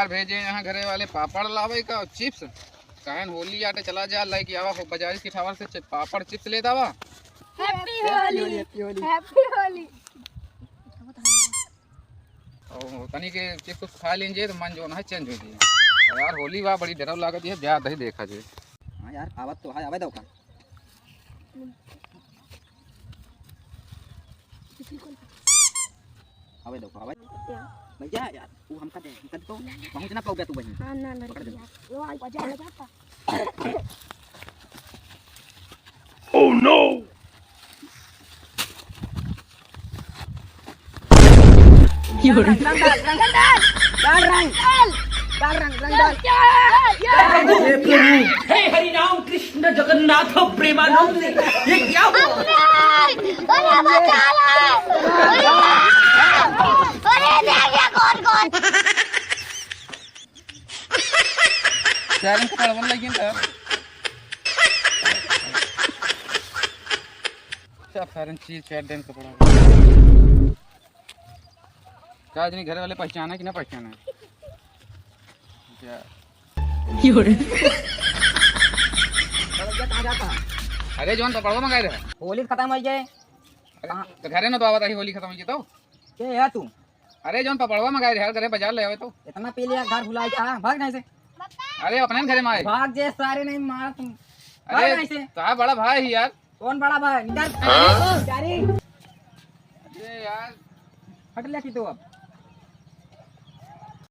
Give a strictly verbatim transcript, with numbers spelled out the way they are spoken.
भेजे यहाँ घरे वाले पापड़ लावे का और चिप्स। कहन होली आटे चला जा, लइके आवा हो बाजार की ठावर से चि-, पापड़ चिप्स लेत आवा। Happy Holi, Happy Holi। Happy Holi। और तनी के चिप्स खा लीजिए तो मन जो ना है चेंज हो जाए। यार होली बा बड़ी डर लागत है, जा दही देखा जे। हाँ यार, आवत तो है, आवे दो का। आवे दो का, आवे। भैया यार, वो हमका दे, हमका दे तो। पहुँच ना पाओगे तू वहीं। हाँ, ना, ना, पकड़ दे। यार। वो आई, बजा, बजा, बजा। Oh no! डाल, डाल, डाल, डाल, डाल, डाल, डाल, डाल, डाल, डाल। हे प्रभु, हे हरि राम कृष्ण जगन्नाथ प्रेमानंद, ये क्या हुआ? अरे, अरे, बचा ले। अरे, अरे, देखिए कौन, कौन। सारन कपड़ा बन लगी का? सब सारन चीर चार दिन कपड़ा। का जनी घरे वाले पहचाना कि ना पहचाना? क्या? कहाँ जाता? अरे जौन पपड़वा मंगाए रहे। होली खत्म हो गए। अरे, कहाँ? तो घरे ना तो आवत ही, होली खत्म हो गई तो। के है तू? अरे, जौन पपड़वा मंगाए रहे, घर घरे बाजार ले आवे तो। इतना पी लिया, घर भुलाई का, भाग नहीं से। अरे, अपने घरे में आए। भाग जे सारे, नहीं मार तुम। भाग अरे, नहीं से। तो बड़ा भाई ही यार। कौन बड़ा भाई? निकल। हाँ? जारी। अरे यार। हट ले की तो अब।